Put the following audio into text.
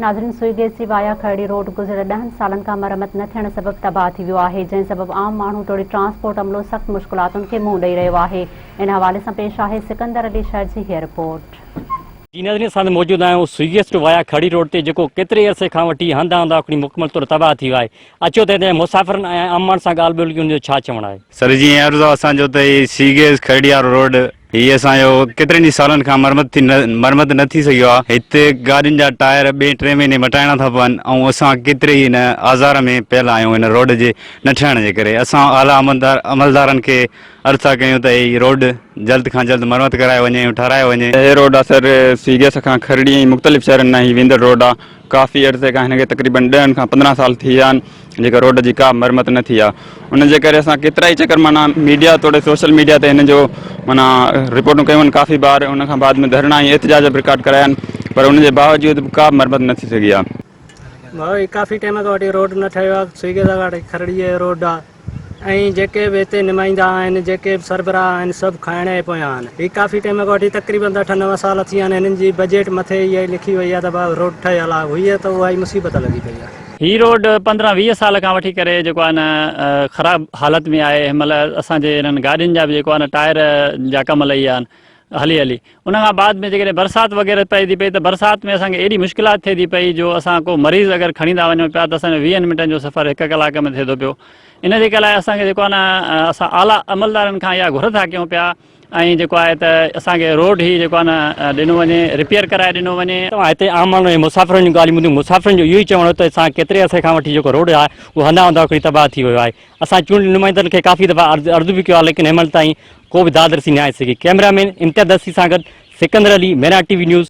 ناظرين سوئي گيس جي وايا کهڙي روڊ گذريل ڏهن سالن کان مرمت نه ٿيڻ سبب تباهه ٿي ويو آهي جنهن سبب عام ماڻهو توڙي ٽرانسپورٽ عملو سخت مشڪلاتن کي منهن ڏئي رهيو آهي ان حوالي سان پيش آهي سڪندر علي شر جي هيء رپورٽ. جي ناظرين اسان موجود آهيون سوئي گيس جو وايا کهڙي روڊ تي جيڪو ڪيتري عرصي کان وٺي هنڌان هنڌان کڻي مڪمل طور تباهه ٿي ويو آهي اچو ته هتي مسافرن ۽ عام ماڻهن سان ڳالهه ٻولهه ڪيون ان جو ڇا چوڻ آهي. سر جي ائين عرض آ اسان جو ته هي سي گيس کهڙي وارو روڊ هي اسان جو ڪيترن ئي سالن کان مرمت ٿي مرمت نه ٿي سگهيو آهي هتي گاڏين جا ٽائر ٻئي ٽئين مهيني مٽائڻا ٿا پون ۽ اسان ڪيتري ئي هن آزار ۾ پيل آهيون هن روڊ جي نه ٺهڻ جي ڪري اسان اعليٰ عملدار عملدارن کي عرض ٿا ڪيون ته هي روڊ جلد کان جلد مرمت ڪرايو وڃي ۽ ٺهرايو وڃي. هي روڊ آ سر سي گيس کان کرڙي ۽ مختلف شهرن ڏانهن هي ويندڙ روڊ آ ڪافي عرصي کان هن کي تقريبن ڏهن کان 15 سال ٿي ويا آهن جيڪا روڊ جي ڪا مرمت نه ٿي آهي ان جي ڪري اسان ڪيترا ئي چڪر معنيٰ ميڊيا توڙي سوشل ميڊيا تي هن جو معنيٰ رپورٽون ڪيون آهن ڪافي بار ان کان بعد ۾ ڌرڻا ۽ احتجاج به رڪارڊ ڪرايا آهن پر ان جي باوجود به ڪا به مرمت نه ٿي سگهي آهي. ڀائو هي ڪافي ٽائيم کان وٺي روڊ نه ٺهيو آهي سوئي گيس کان وٺي کرڙي جو روڊ آهي ۽ جيڪي به هتي نمائندا آهن جيڪي به سربراهه آهن سڀ کائڻ جي پويان آهن هي ڪافي ٽائيم کان وٺي تقريبن اٺ نو سال ٿي ويا آهن هنن جي بجيٽ مٿي اها ئي لکي وئي آهي ته ڀاء روڊ ٺهيل آهي هئي ته اها ئي مصيبت لڳي پئي آهي. هي روڊ 15 20 سال کان وٺي ڪري جيڪو آهي نه خراب حالت ۾ آهي هن مهل اسان جي هنن گاڏين جا به جيڪو آهي نه ٽائر جا ڪم لهي ويا آهن هلي هلي ان کان بعد ۾ جيڪڏهن برسات وغيره پئي ٿي پئي ته برسات ۾ اسان کي ايڏي مشڪلات ٿئي ٿي پئي جو اسان ڪو مريض اگر کڻي ٿا وڃون پيا ته اسان جو ويهن منٽن جو سفر هڪ ڪلاڪ ۾ ٿئي ٿو پيو ان جي لاء اسان کي جيڪو آهي نه اسان اعليٰ عملدارن کان اها گهر ٿا ڪيون پيا ۽ جيڪو آهي ته اسان کي روڊ هي جيڪو آهي نه ڏنو وڃي رپيئر ڪرائي ڏنو وڃي. توهان هتي عام ماڻهن ۽ مسافرن جون ڳالهيون ٻڌيون مسافرن جو اهو ئي چوڻ هو ته اسان ڪيتري عرصي کان وٺي جيڪو روڊ آهي اهو هنڌان هنڌان کڻي تباهه ٿي ويو آهي اسان چونڊيل نمائندن کي ڪافي دفعا عرض عرض به ڪيو آهي ليڪن هن مهل تائين ڪو به داد رسي ناهي سگهي ڪئميرا مين امتياز دستي سان گڏ Sikandar Ali, Mehran T V news.